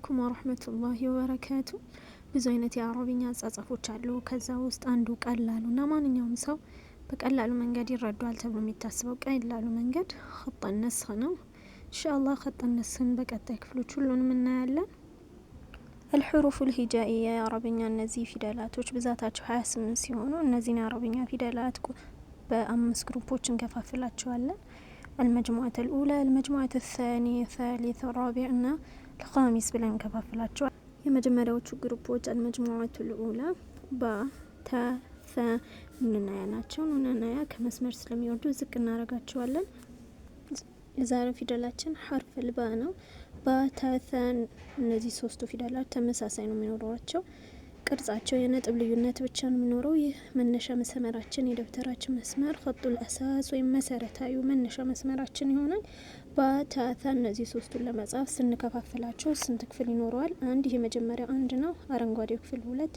አለይኩም ወረህመቱላሂ ወበረካቱ። ብዙ አይነት የአረብኛ አጻጻፎች አሉ። ከዛ ውስጥ አንዱ ቀላሉ እና ማንኛውም ሰው በቀላሉ መንገድ ይረዷል ተብሎ የሚታስበው ቀላሉ መንገድ خط النسخ ነው። ኢንሻአላህ خط النسخ ን በቀጣይ ክፍሎች ሁሉንም እናያለን። الحروف الهجائية የአረብኛ እነዚህ ፊደላቶች ብዛታቸው 28 ሲሆኑ እነዚህን የአረብኛ ፊደላት በአምስት ግሩፖች እንከፋፍላቸዋለን። المجموعة الأولى، المجموعة الثانية، الثالث، الرابع እና الخامس ብለን እንከፋፍላቸዋለን። የመጀመሪያዎቹ ግሩፖች المجموعة الأولى ባ፣ ታ፣ ث፣ ኑንና ያ ናቸው። ኑንና ያ ከመስመር ስለሚወርዱ ዝቅ እናደርጋቸዋለን። የዛሬው ፊደላችን حرف الباء ነው። ባ፣ ታ፣ ث እነዚህ ሶስቱ ፊደላት ተመሳሳይ ነው የሚኖሯቸው። ቅርጻቸው የነጥብ ልዩነት ብቻ ነው የሚኖረው። ይህ መነሻ መስመራችን የደብተራችን መስመር خط الأساس ወይም መሰረታዊ መነሻ መስመራችን ይሆናል። ባ፣ ታ፣ ታ እነዚህ ሶስቱን ለመጻፍ ስንከፋፍላቸው ስንት ክፍል ይኖረዋል? አንድ፣ ይሄ መጀመሪያው አንድ ነው። አረንጓዴው ክፍል ሁለት፣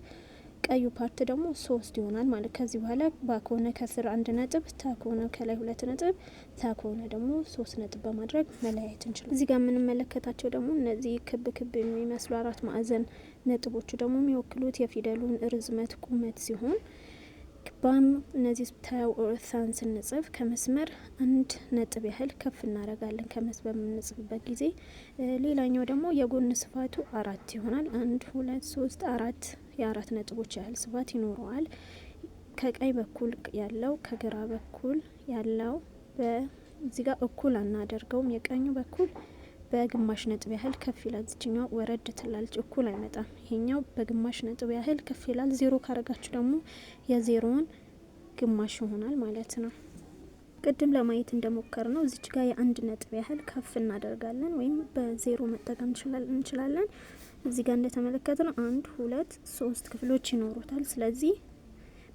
ቀዩ part ደግሞ ሶስት ይሆናል ማለት። ከዚህ በኋላ ባ ከሆነ ከስር አንድ ነጥብ፣ ታ ከሆነ ከላይ ሁለት ነጥብ፣ ታ ከሆነ ደግሞ ሶስት ነጥብ በማድረግ መለያየት እንችላለን። እዚህ ጋር የምንመለከታቸው ደግሞ እነዚህ ክብ ክብ የሚመስሉ አራት ማዕዘን ነጥቦቹ ደግሞ የሚወክሉት የፊደሉን ርዝመት ቁመት ሲሆን ባም እነዚህ ታን ስንጽፍ ከመስመር አንድ ነጥብ ያህል ከፍ እናደርጋለን ከመስመር በምንጽፍበት ጊዜ። ሌላኛው ደግሞ የጎን ስፋቱ አራት ይሆናል። አንድ፣ ሁለት፣ ሶስት፣ አራት፣ የአራት ነጥቦች ያህል ስፋት ይኖረዋል። ከቀኝ በኩል ያለው ከግራ በኩል ያለው በዚህ ጋር እኩል አናደርገውም። የቀኙ በኩል በግማሽ ነጥብ ያህል ከፍ ይላል። ዝችኛው ወረድ ትላለች፣ እኩል አይመጣም። ይሄኛው በግማሽ ነጥብ ያህል ከፍ ይላል። ዜሮ ካረጋችሁ ደግሞ የዜሮውን ግማሽ ይሆናል ማለት ነው። ቅድም ለማየት እንደሞከር ነው እዚች ጋር የአንድ ነጥብ ያህል ከፍ እናደርጋለን ወይም በዜሮ መጠቀም እንችላለን። እዚህ ጋር እንደተመለከት ነው አንድ፣ ሁለት፣ ሶስት ክፍሎች ይኖሩታል። ስለዚህ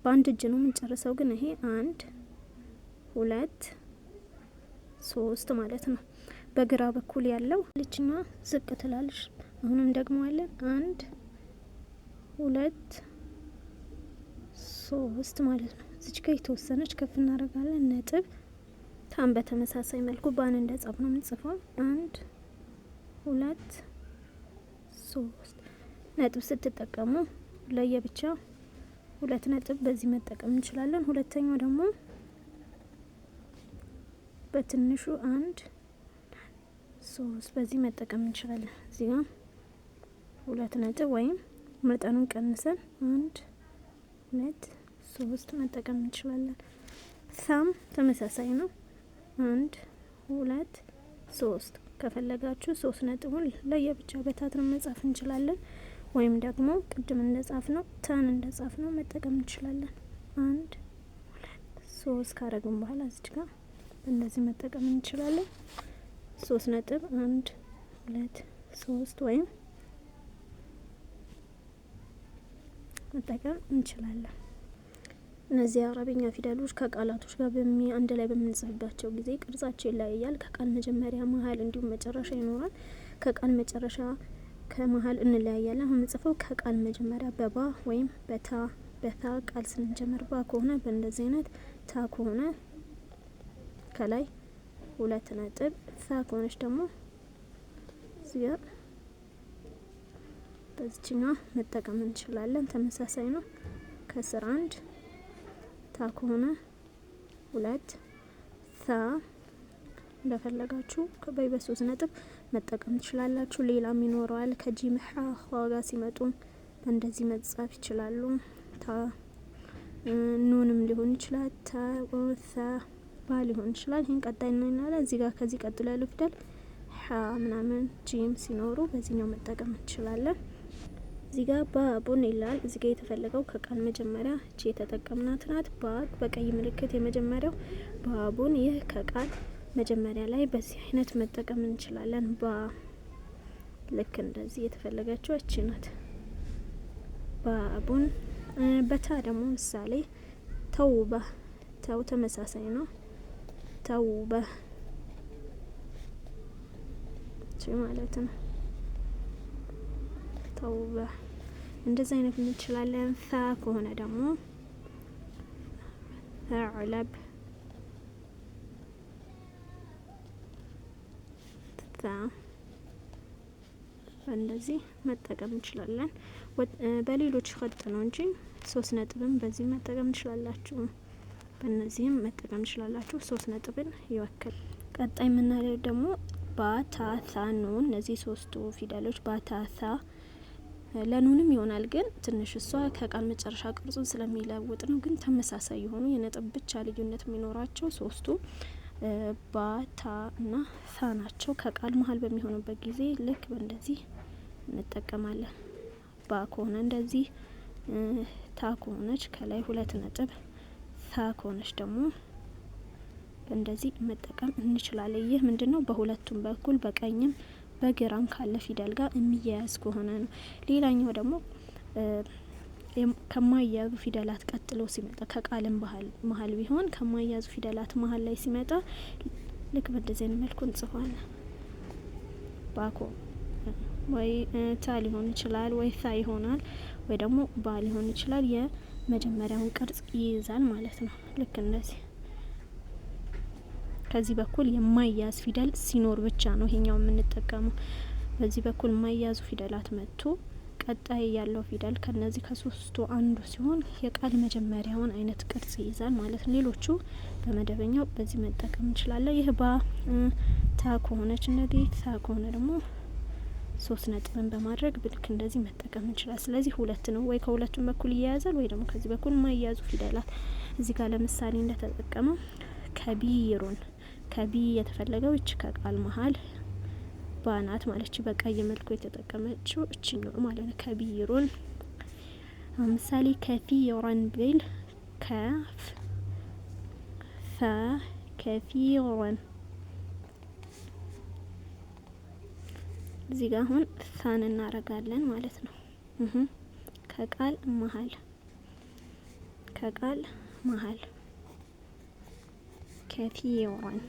በአንድ እጅ ነው የምንጨርሰው፣ ግን ይሄ አንድ፣ ሁለት፣ ሶስት ማለት ነው። በግራ በኩል ያለው ልችኛ ዝቅ ትላለች። አሁንም ደግሞ አለን አንድ፣ ሁለት፣ ሶስት ማለት ነው። እዚች ጋር የተወሰነች ከፍ እናደርጋለን ነጥብ። ታም በተመሳሳይ መልኩ ባን እንደ ጻፍ ነው የምንጽፈው። አንድ፣ ሁለት፣ ሶስት ነጥብ ስትጠቀሙ ለየብቻ ሁለት ነጥብ በዚህ መጠቀም እንችላለን። ሁለተኛው ደግሞ በትንሹ አንድ፣ ሶስት በዚህ መጠቀም እንችላለን። እዚህ ጋር ሁለት ነጥብ ወይም መጠኑን ቀንሰን አንድ፣ ሁለት፣ ሶስት መጠቀም እንችላለን። ሳም ተመሳሳይ ነው። አንድ፣ ሁለት፣ ሶስት ከፈለጋችሁ ሶስት ነጥቡን ለየብቻ በታትነው መጻፍ እንችላለን። ወይም ደግሞ ቅድም እንደጻፍ ነው ታን እንደጻፍ ነው መጠቀም እንችላለን። አንድ፣ ሁለት፣ ሶስት ካረግን በኋላ እዚች ጋር እንደዚህ መጠቀም እንችላለን። ሶስት ነጥብ አንድ፣ ሁለት፣ ሶስት ወይም መጠቀም እንችላለን። እነዚህ የአረብኛ ፊደሎች ከቃላቶች ጋር አንድ ላይ በምንጽፍባቸው ጊዜ ቅርጻቸው ይለያያል። ከቃል መጀመሪያ፣ መሀል እንዲሁም መጨረሻ ይኖራል። ከቃል መጨረሻ ከመሀል እንለያያለን። አሁን ምጽፈው ከቃል መጀመሪያ በባ ወይም በታ በታ ቃል ስንጀምር ባ ከሆነ በእንደዚህ አይነት፣ ታ ከሆነ ከላይ ሁለት ነጥብ፣ ታ ከሆነች ደግሞ እዚህ ጋር በዚችኛዋ መጠቀም እንችላለን። ተመሳሳይ ነው። ከስር አንድ፣ ታ ከሆነ ሁለት፣ ታ እንደፈለጋችሁ በይ በሶስት ነጥብ መጠቀም ትችላላችሁ። ሌላም ይኖረዋል። ከጂም ሀ ኸ ጋር ሲመጡ እንደዚህ መጻፍ ይችላሉ። ታ ኑንም ሊሆን ይችላል። ታ ታ ባ ሊሆን ይችላል። ይህን ቀጣይ እናያለን። እዚህ ጋር ከዚህ ቀጥሎ ያለው ፊደል ሀ ምናምን ጂም ሲኖሩ በዚህኛው መጠቀም እንችላለን። እዚህ ጋር ባቡን ይላል። እዚህ ጋር የተፈለገው ከቃል መጀመሪያ እቺ የተጠቀምናት ናት። ባ በቀይ ምልክት የመጀመሪያው ባቡን፣ ይህ ከቃል መጀመሪያ ላይ በዚህ አይነት መጠቀም እንችላለን። ባ ልክ እንደዚህ የተፈለገችው እቺ ናት። ባቡን በታ ደግሞ ምሳሌ ተውባ፣ ተው ተመሳሳይ ነው። ተውባ እቺ ማለት ነው። ተውባ እንደዚህ አይነት እንችላለን። ታ ከሆነ ደግሞ ተዕለብ፣ ታ እንደዚህ መጠቀም እንችላለን። በሌሎች خط ነው እንጂ ሶስት ነጥብም በዚህ መጠቀም እንችላላችሁ። በእነዚህም መጠቀም እንችላላችሁ። ሶስት ነጥብን ይወክል። ቀጣይ የምናየው ደግሞ ባ ታ ታ ኑን። እነዚህ ሶስቱ ፊደሎች ባ ታ ታ ለኑንም ይሆናል፣ ግን ትንሽ እሷ ከቃል መጨረሻ ቅርጹን ስለሚለውጥ ነው። ግን ተመሳሳይ የሆኑ የነጥብ ብቻ ልዩነት የሚኖራቸው ሶስቱ ባ ታ እና ታ ናቸው። ከቃል መሀል በሚሆኑበት ጊዜ ልክ በእንደዚህ እንጠቀማለን። ባ ከሆነ እንደዚህ፣ ታ ከሆነች ከላይ ሁለት ነጥብ፣ ታ ከሆነች ደግሞ እንደዚህ መጠቀም እንችላለን። ይህ ምንድነው? በሁለቱም በኩል በቀኝም በግራም ካለ ፊደል ጋር የሚያያዝ ከሆነ ነው። ሌላኛው ደግሞ ከማያያዙ ፊደላት ቀጥሎ ሲመጣ ከቃልም መሀል ቢሆን ከማያያዙ ፊደላት መሀል ላይ ሲመጣ ልክ በእንደዚህ አይነት መልኩ እንጽፋለን። ባኮ ወይ ታ ሊሆን ይችላል፣ ወይ ታ ይሆናል፣ ወይ ደግሞ ባ ሊሆን ይችላል። የመጀመሪያውን ቅርጽ ይይዛል ማለት ነው። ልክ እንደዚህ ከዚህ በኩል የማያዝ ፊደል ሲኖር ብቻ ነው ይሄኛው የምንጠቀመው። በዚህ በኩል የማያዙ ፊደላት መጥቶ ቀጣይ ያለው ፊደል ከነዚህ ከሶስቱ አንዱ ሲሆን የቃል መጀመሪያውን አይነት ቅርጽ ይይዛል ማለት ነው። ሌሎቹ በመደበኛው በዚህ መጠቀም እንችላለን። ይህ ባ ታ ከሆነች እንደዚህ፣ ታ ከሆነ ደግሞ ሶስት ነጥብን በማድረግ ልክ እንደዚህ መጠቀም እንችላለን። ስለዚህ ሁለት ነው፣ ወይ ከሁለቱም በኩል ይያያዛል ወይ ደግሞ ከዚህ በኩል የማያያዙ ፊደላት እዚህ ጋር ለምሳሌ እንደተጠቀመው كبير ከቢ የተፈለገው እች ከቃል መሀል ባናት ማለት በቀይ መልኩ የተጠቀመችው እችኛው ማለት ነው። كبير ምሳሌ كثيرا ቢል ከፍ ፈ كثيرا እዚህ ጋር አሁን ሳን እናረጋለን ማለት ነው። ከቃል መሀል ከቃል መሀል ከፊራን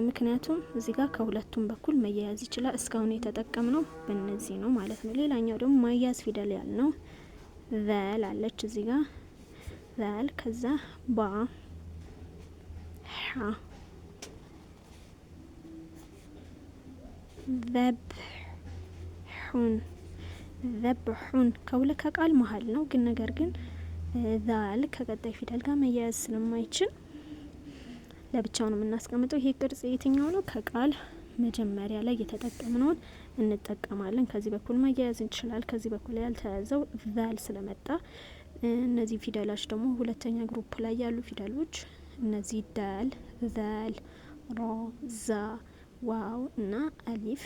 ምክንያቱም እዚህ ጋር ከሁለቱም በኩል መያያዝ ይችላል። እስካሁን የተጠቀምነው በእነዚህ ነው ማለት ነው። ሌላኛው ደግሞ ማያዝ ፊደል ያልነው ዘል አለች እዚህ ጋር ዘል፣ ከዛ ባ ሐ ዘብሑን ዘብሑን ከሁለት ከቃል መሀል ነው ግን ነገር ግን ዛል ከቀጣይ ፊደል ጋር መያያዝ ስለማይችል ለብቻው ነው የምናስቀምጠው። ይሄ ቅርጽ የትኛው ነው? ከቃል መጀመሪያ ላይ የተጠቀምነውን እንጠቀማለን። ከዚህ በኩል መያያዝ እንችላል። ከዚህ በኩል ያልተያዘው ዛል ስለመጣ እነዚህ ፊደሎች ደግሞ ሁለተኛ group ላይ ያሉ ፊደሎች እነዚህ ዳል፣ ዛል፣ ሮ፣ ዛ፣ ዋው እና አሊፍ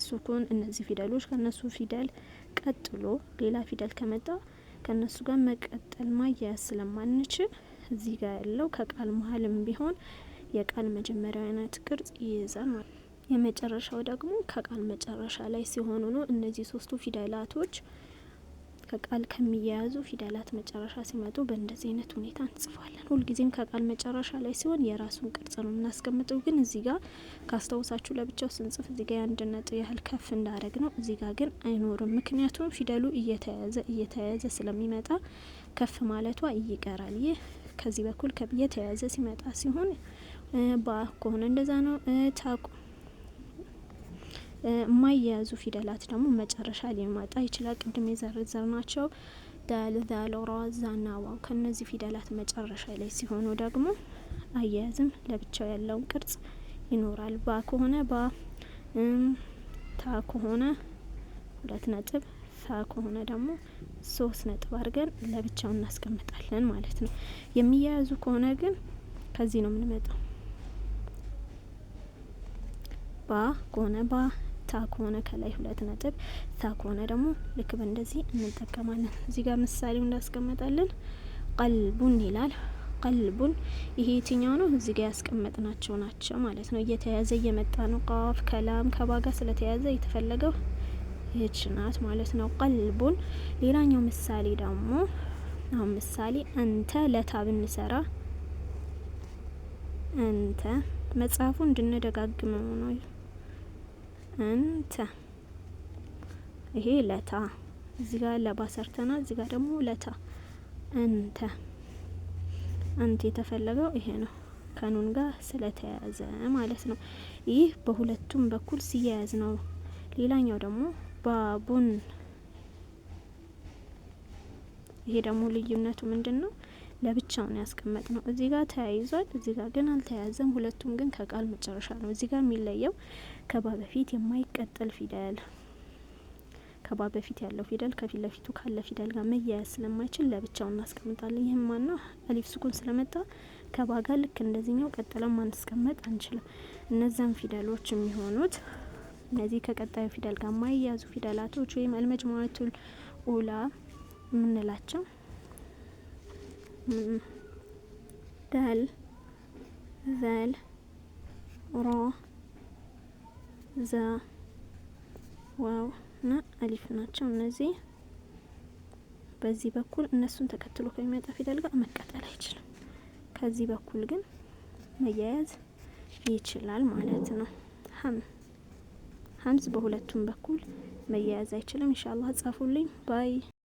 ሱኩን እነዚህ ፊደሎች ከነሱ ፊደል ቀጥሎ ሌላ ፊደል ከመጣ ከነሱ ጋር መቀጠል ማያያዝ ስለማንችል እዚህ ጋር ያለው ከቃል መሀልም ቢሆን የቃል መጀመሪያ አይነት ቅርጽ ይይዛል ማለት ነው። የመጨረሻው ደግሞ ከቃል መጨረሻ ላይ ሲሆኑ ነው። እነዚህ ሶስቱ ፊደላቶች ከቃል ከሚያያዙ ፊደላት መጨረሻ ሲመጡ በእንደዚህ አይነት ሁኔታ እንጽፋለን። ሁልጊዜም ከቃል መጨረሻ ላይ ሲሆን የራሱን ቅርጽ ነው የምናስቀምጠው። ግን እዚህ ጋር ካስታውሳችሁ ለብቻው ስንጽፍ እዚህ ጋር የአንድ ነጥብ ያህል ከፍ እንዳደረግ ነው። እዚህ ጋር ግን አይኖርም። ምክንያቱም ፊደሉ እየተያያዘ እየተያያዘ ስለሚመጣ ከፍ ማለቷ ይቀራል። ይህ ከዚህ በኩል እየተያያዘ ሲመጣ ሲሆን ባ ከሆነ እንደዛ ነው። ታቁ የማያያዙ ፊደላት ደግሞ መጨረሻ ሊመጣ ይችላል። ቅድም የዘረዘርናቸው ዳል፣ ዛል፣ ራ፣ ዛ ና ዋው ከነዚህ ፊደላት መጨረሻ ላይ ሲሆኑ ደግሞ አያያዝም ለብቻው ያለውን ቅርጽ ይኖራል። ባ ከሆነ ባ፣ ታ ከሆነ ሁለት ነጥብ፣ ሳ ከሆነ ደግሞ ሶስት ነጥብ አድርገን ለብቻው እናስቀምጣለን ማለት ነው። የሚያያዙ ከሆነ ግን ከዚህ ነው የምንመጣው። ባ ከሆነ ባ፣ ታ ከሆነ ከላይ ሁለት ነጥብ፣ ታ ከሆነ ደግሞ ልክ በእንደዚህ እንጠቀማለን። እዚህ ጋር ምሳሌው እንዳስቀመጠልን ቀልቡን ይላል። ቀልቡን ይሄ የትኛው ነው? እዚህ ጋር ያስቀመጥናቸው ናቸው ማለት ነው። እየተያዘ እየመጣ ነው። ቃፍ ከላም ከባ ጋር ስለተያዘ የተፈለገው ይህች ናት ማለት ነው። ቀልቡን። ሌላኛው ምሳሌ ደግሞ አሁን ምሳሌ አንተ ለታ ብንሰራ አንተ መጽሐፉ እንድንደጋግመው ነው። አንተ ይሄ ለታ እዚህ ጋር ለባ ሰርተናል። እዚህ ጋር ደግሞ ለታ አንተ አንተ የተፈለገው ይሄ ነው። ከኑን ጋር ስለተያያዘ ማለት ነው። ይህ በሁለቱም በኩል ሲያያዝ ነው። ሌላኛው ደግሞ ባቡን፣ ይሄ ደግሞ ልዩነቱ ምንድን ነው? ለብቻው ነው ያስቀመጥ ነው። እዚህ ጋር ተያይዟል፣ እዚህ ጋር ግን አልተያያዘም። ሁለቱም ግን ከቃል መጨረሻ ነው። እዚህ ጋር የሚለየው ከባ በፊት የማይቀጠል ፊደል፣ ከባ በፊት ያለው ፊደል ከፊት ለፊቱ ካለ ፊደል ጋር መያያዝ ስለማይችል ለብቻው እናስቀምጣለን። ይህም ማነው አሊፍ ስኩን ስለመጣ ከባ ጋር ልክ እንደዚህኛው ቀጥለን ማስቀመጥ አንችልም። እነዛን ፊደሎች የሚሆኑት እነዚህ ከቀጣዩ ፊደል ጋር የማይያዙ ፊደላቶች ወይም አልመጅሙዓቱል ኡላ የምንላቸው ዳል፣ ዛል፣ ራ፣ ዛ፣ ዋው እና አሊፍ ናቸው። እነዚህ በዚህ በኩል እነሱን ተከትሎ ከሚመጣ ፊደል ጋር መቀጠል አይችልም። ከዚህ በኩል ግን መያያዝ ይችላል ማለት ነው። ሀምዝ በሁለቱም በኩል መያያዝ አይችልም። ኢንሻአላህ ጻፉልኝ bye።